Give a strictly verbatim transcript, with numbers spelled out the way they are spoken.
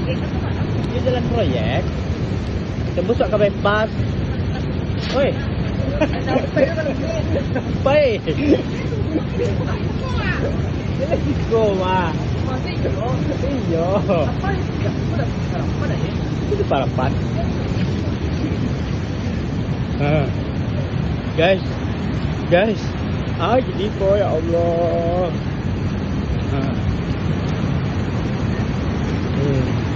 Ini jalan proyek. Tembus ka bypass. Oi. Pai. Let's go, Ma. Iyo. Itu di Parapat. Ha. Guys. Guys. Ah, jadi kok, ya Allah. Ha. Hmm.